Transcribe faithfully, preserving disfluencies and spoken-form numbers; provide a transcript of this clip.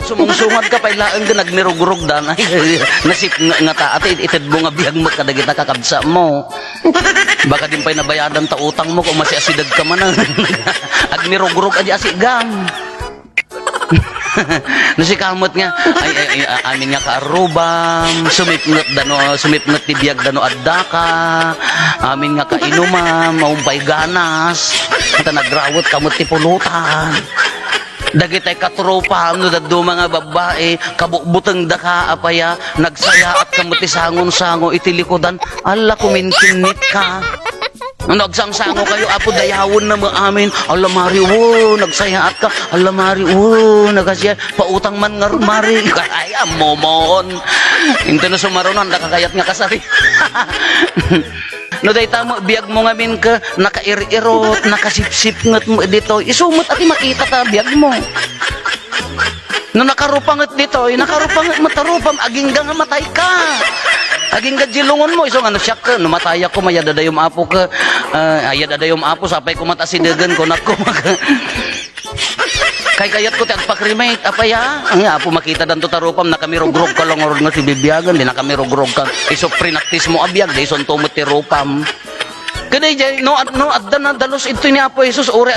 Sumungsungad ka pay laeng nga nagmirugrog dan. Ay, nasip nga, nga ta, ati, itedmo nga biag mo kadagita kakabsa mo. Baka din pay nabayadan ta utang mo kung masiasideg ka man. Agmirugrog adi asigam. No, sika met nga, ay, ay, ay, a-, amin nga kaarrubam, sumipnget dano, sumipnget ti biag dano addaka, amin nga kainumam, maumpay ganas, ta nagrawet ka met ti pulutan. Dagitay katropa, no dadduma nga babbai, kabutbutengdaka, apaya, nagsayaat ka met ti sangon-sango iti likudan, alla, kuminkinnit ka. No agsangsango kayo, Apo, dayawen na mo amin. Alla, Mari, wo, nagsayaat ka. Alla, Mari, wo, nagasiya. Pautang man nga, Mari. Ay, ammomon. Into na sumarunan, nakakayat nga kasari. No dayta mo, biag mo ngamin ka, nakair-irot, nakasipsipnget mo dito. Isu met ati makita ta, biag mo. No nakarupanget ditoy, nakarupanget met ta rupam, agingga nga matay ka. Agingga di lungon mo, isu nga no siak ka, no matay ako, mayad adayom Apo ka, ah, ayad adayom Apo, sapay ko met asidegen, kunak ko, mag-, kay kayat ko ti agpakremate, apaya, ang Apo makita danto ta rupam, nakamirugrog ka lang, orod nga si bibiagan, di nakamirugrog ka, isu prinaktis mo a biag, di isunto met ti rupam. Kadi jay, no, ad-, no, adda na dalus ito ni Apo Jesus, uri